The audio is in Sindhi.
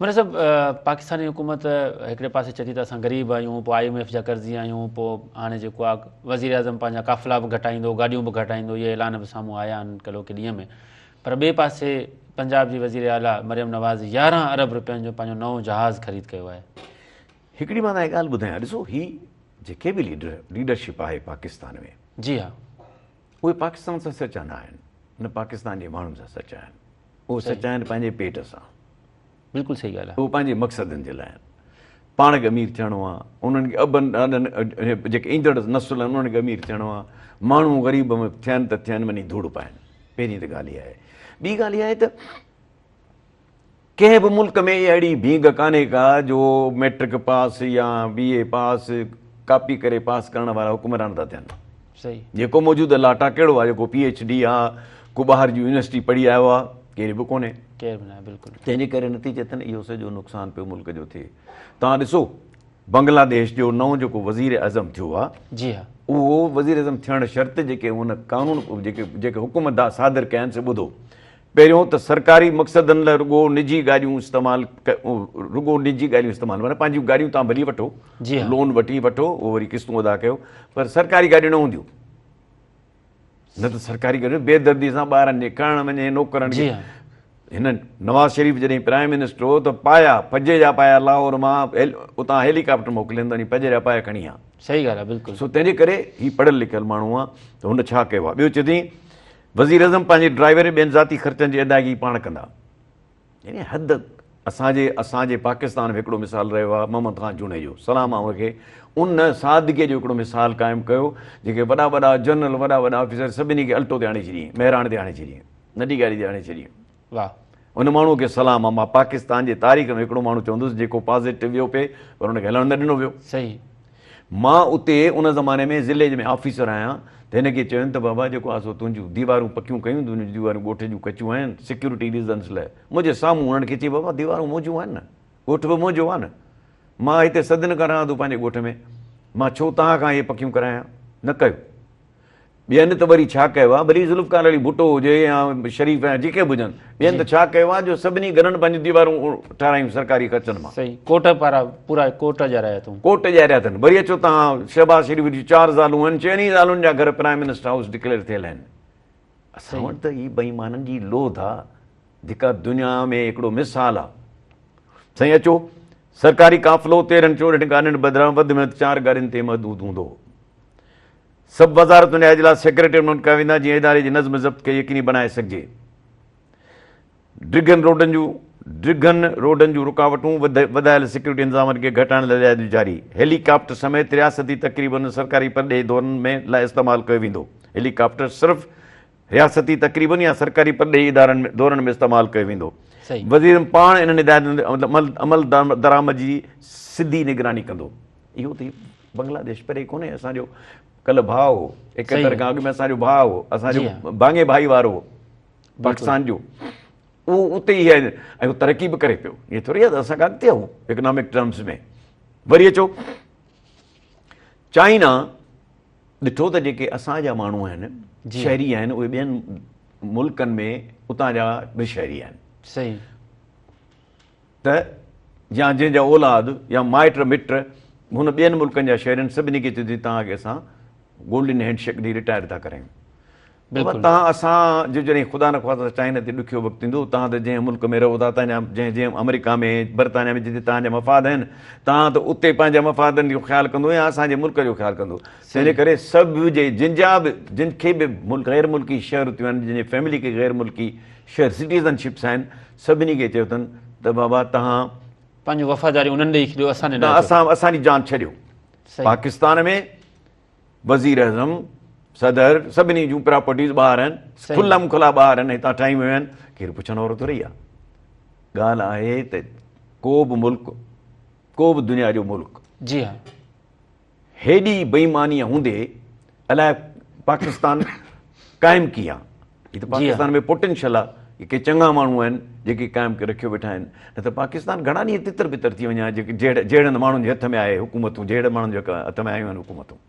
مرزا صاحب پاڪستاني حڪومت هڪڙي پاسي چئي ٿي ته اسان غريب آهيون پوء I M F جا قرضي آهيون پوء هاڻي جيڪو آهي وزيراعظم پنهنجا قافلا به گهٽائيندو گاڏيون به گهٽائيندو اهي اعلان به سامهون آيا آهن ڪلهوڪي ڏينهن ۾ پر ٻئي پاسي پنجاب جي وزير اعليٰ مريم نواز 11 ارب رپين جو پنهنجو نئون جهاز خريد ڪيو آهي. هڪڙي مان توهان کي ڳالهه ٻڌايان ڏسو هي جيڪي به ليڊر ليڊرشپ آهي پاڪستان ۾ جي ها اهي پاڪستان سان سچا نه آهن نه پاڪستان جي ماڻهن سان سچا آهن اهي سچا آهن پنهنجي پيٽ سان. بلڪل صحيح ڳالهه آهي. اهو پنهنجي مقصدن جي لاء آهن. پاڻ کي امير ٿيڻو آهي، انهن کي ابن ڏاڏن جيڪي ايندڙ نسل آهن انهن کي امير ٿيڻو آهي. ماڻهو غريب ٿين ته ٿين وڃي ڌوڙ پائن. پهرين ته ڳالهه اها آهي. ٻي ڳالهه اها آهي ته ڪنهن به ملڪ ۾ اهڙي ڀينگ ڪانهي ڪا جو ميٽرڪ پاس يا بي اي پاس ڪاپي ڪري پاس ڪرڻ وارا حڪمران ٿا ٿين. صحيح. جيڪو موجوده لاٽا ڪهڙو آهي جيڪو پي ايڇ ڊي آ ڪو ٻاهر جي يونيورسٽي پڙهي آيو آ ڪير به ڪونهي. ڪير به ناهي بلڪل. تنهن جي ڪري نتيجتن اهو سڄو نقصان پيو ملڪ جو ٿئي. توهان ڏسو بنگلاديش جو نئون جيڪو وزير اعظم ٿيو آ جي ها. اهو وزير اعظم ٿيڻ شرط جيڪي هن قانون جيڪي جيڪي حڪم صادر ڪيا آهن سي ٻڌو. پهريون ته سرڪاري مقصدن لاء رڳو نجي گاڏيون استعمال رڳو نجي گاڏيون استعمال معنيٰ پنهنجيون گاڏيون توهان ڀلي وٺو جي ها. لون وٺي وٺو اهو وري قسطون ادا ڪيو پر سرڪاري گاڏيون نه هونديون نه ته سرڪاري گاڏيون بي دردي سان ٻارن جي کڻڻ وڃي نوڪرن جي کي ها. هن نواز شريف جڏهن پرائم منسٽر هو ته پايا پجي جا پايا لاهور مان اتان هيلي ڪاپٽر موڪلين ته وڃي پجي جا پايا کڻي آ. صحيح ڳالهه آهي بلڪل. سو تنهن جي ڪري هي پڙهيل لکيل ماڻهو آ ته هن ڇا ڪيو آ ٻيو چئي ٿي وزيراعظم پنهنجي ڊرائيور ۽ ٻين ذاتي خرچن جي ادائگي پاڻ ڪندا. يعني حد اسان جي اسان جي پاڪستان ۾ هڪڙو مثال رهيو آهي محمد خان جوڻيجو سلام آهي ان کي ان سادگي جو هڪڙو مثال قائم ڪيو جيڪي وڏا وڏا جنرل وڏا وڏا آفيسر سڀني کي الٽو تي آڻي ڇڏيائين مهراڻ تي آڻي ڇڏيائين ننڍي گاڏي تي آڻي ڇڏيائين. واھ. ان ماڻهو کي سلام آ مان پاڪستان جي تاريخ ۾ هڪڙو ماڻهو چوندس جيڪو پازيٽو ويو پئي پر ان کي هلڻ نه ڏنو ويو. صحيح. مان اتي ان زماني ۾ ضلعي ۾ آفيسر آهيان ته هن کي چيم ته بابا جيڪو آ سو تنهنجون ديوارون پڪيون ڪيون تنهنجون ديوارون ڳوٺ جون ڪچيون آهن سيڪيورٽي ريزنس لاء منهنجي سامهون انهن کي چئي بابا ديوارون منهنجون آهن نه ڳوٺ به منهنجو آ نه مان هتي صدين کان رهان ٿو پنهنجي ڳوٺ ۾ مان ڇو توهان کان اهي پڪيون ڪرايان نه ڪيو ٻين ته وري ڇا ڪيو آ، ڀلي ذوالفقار علي ڀٽو هجي يا شريف يا جيڪي به هجن، ٻين ته ڇا ڪيو آ جو سڀني گهرن پنهنجون ديوارون ٺهرايون سرڪاري خرچن مان. صحيح ڪوٽ پارا پورا ڪوٽ ڄارايا اٿئون. ڪوٽ ڄارايا اٿن. وري اچو توهان شهباز شريف جون چار زالون آهن، چئني زالن جا گهر پرائم منسٽر هائوس ڊڪليئر ٿيل آهن. اسان وٽ ته هي بي ايمانن جي لوڌ آ، جيڪا دنيا ۾ هڪڙو مثال آ. سائين اچو سرڪاري قافلو تيرهن چوڏهن گاڏين بدران وڌ ۾ وڌ چار گاڏين تي محدود هوندو. سڀ وزارتن جا اجلاس سيڪريٽريٽ ۾ منعقد ڪيا ويندا جيئن اداري جي نظم ضبط کي يقيني بڻائي سگهجي. ڊگهن روڊن جون ڊگهن روڊن جون رڪاوٽون وڌايل سيڪيورٽي انتظامن کي گهٽائڻ لاء رعايتون جاري. هيلي ڪاپٽر سميت رياستي تقريبن ۽ سرڪاري پرڏيهي دورن ۾ لاء استعمال ڪيو ويندو. هيلي ڪاپٽر صرف رياستي تقريبن يا سرڪاري پرڏيهي ادارن ۾ دورن ۾ استعمال ڪيو ويندو. وزيراعظم پاڻ انهن هدايتن تي عمل درآمد جي سڌي نگراني ڪندو. اهو ته بنگلاديش پري ڪونهي اسان جو ڪلهه ڀاء هو 71 کان اڳ ۾ اسان جو ڀاء هو اسان جو ڀاڱي ڀائي وارو هو پاڪستان جو اهو اتي ئي آهي ۽ هو ترقي به ڪري پيو ائين ٿوري آهي ته اسان کان اڳتي آهي هو اڪنامڪ ٽرمز ۾ وري اچو چائنا ڏٺو ته جيڪي اسان جا ماڻهو آهن شهري آهن اهي ٻين ملڪن ۾ اتان جا به شهري آهن صحيح ته يا جنهن جا اولاد يا مائٽ مٽ هن ٻين ملڪن جا شهرين سڀني کي چئجي توهان کي اسان گولڊن هينڊ شيڪ ڏئي رٽائر ٿا ڪرايون. بابا توهان اسان جو جڏهن خدا نخواسته چائنا تي ڏکيو وقت ايندو توهان ته جنهن ملڪ ۾ رهو ٿا تنهن جا جنهن جنهن آمريڪا ۾ برطانيا ۾ جتي توهان جا مفاد آهن توهان ته اتي پنهنجا مفادن جو خيال ڪندو يا اسان جي ملڪ جو خيال ڪندو تنهن جي ڪري سڀ جي جن جا به جن کي به ملڪ غير ملڪي شهرتيون آهن جن جي فيملي کي غير ملڪي شهر سٽيزن شپس آهن سڀني کي چيو اٿن ته بابا توهان پنهنجون وفاداريون انهن ڏي ڇڏيو اسان ڏي نه اچو. اسان اسان جي جان ڇڏيو. پاڪستان ۾ وزير اعظم صدر سڀني جون پراپرٽيز ٻاهر آهن کلم کلا ٻاهر آهن هتان ٺاهيون ويون آهن ڪير پڇڻ وارو ٿوري آهي ڳالهه آهي ته ڪو به ملڪ ڪو به دنيا جو ملڪ جي ها هيڏي بيمانيء هوندي الاء پاڪستان قائم ڪيئن آ؟ هي ته پاڪستان ۾ پوٽينشل آ، هي ڪي چڱا ماڻهو آهن جيڪي قائم ڪري رکيو ويٺا آهن، نه ته پاڪستان گهڻا ڏينهن تتر بتر ٿي وڃي ها جيڪي جهڙن ماڻهن جي هٿ ۾ آهي حڪومتون، جهڙن ماڻهن جي هٿ ۾ آيون آهن حڪومتون.